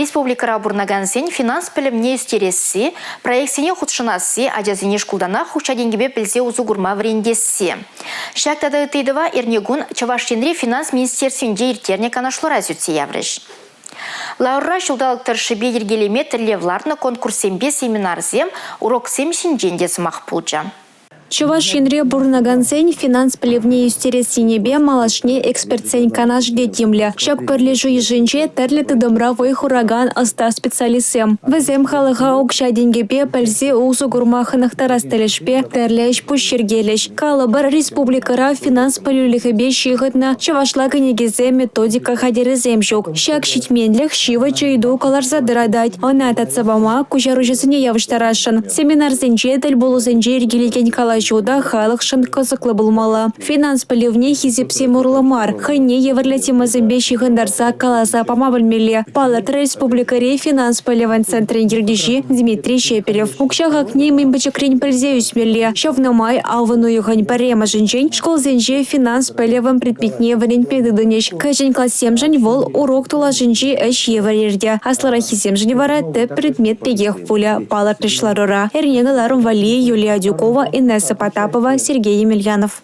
Республикӑра пурӑнакансен финанс пӗлӗвне ӳстересси, проектсене хутшӑнасси, ачасене шкултанах укҫа-тенкӗпе пӗлсе усӑ курма вӗрентесси. Ҫак тата ытти ыйтӑва эрнекун Чӑваш Енри финанс министерствинче ирттернӗ канашлура сӳтсе яврӗҫ. Ларура ҫулталӑк тӑршшӗпе йӗркелеме тӗллев лартнӑ конкурссемпе семинарсем, уроксем ҫинчен те сӑмах пулчӗ. Чӑваш Енре пурӑнакансен финанс пӗлӗвне ӳстерес енӗпе малашне экспертсен канашӗ те тимлӗ. Ҫак пӗрлешӳ йышӗнче тӗрлӗ тытӑмра вӑй хуракан ӑста специалистсем. Вӗсем халӑха укҫа-тенкӗпе пӗлсе усӑ курма хӑнӑхтарас тӗлӗшпе тӗрлӗ ӗҫ-пуҫ йӗркелӗҫ. Калӑпӑр, республикӑра финанс пӗлӳлӗхӗпе ҫыхӑннӑ чӑвашла кӗнекесем, методика хатӗрӗсем ҫук. Ҫак ҫитменлӗх ҫивӗч ыйту кӑларса тӑратать. Ӑна татса пама куҫаруҫӑсене явӑҫтарасшӑн. Семинарсенче, тӗл пулусенче йӗркелекен калаҫу та халӑхшӑн кӑсӑклӑ пулмалла. Финанс пӗлӗвне хисепсем урлӑ мар, хӑйне евӗрлӗ темӑсемпе ҫыхӑнтарса каласа пама пӗлмелле, палӑртрӗ республикӑри финанс пӗлӗвӗн центрӗн ертӳҫи Дмитрий Щепелев. Укҫа хакне мӗн пӗчӗкрен пӗлсе ӳсмелле. Ҫавна май авӑн уйӑхӗн пӗрремӗшӗнчен шкулсенче финанс пӗлӗвӗн предметне вӗрентме тытӑнӗҫ. Кӗҫӗн классемшӗн вӑл урок тулашӗнчи ӗҫ евӗр иртӗ. Аслӑраххисемшӗн вара тӗп предмет пекех пулӗ, палӑртрӗҫ ларура. Эрне кӑларӑм валли Юлия Адюкова, Инесса Потапова, Сергей Емельянов.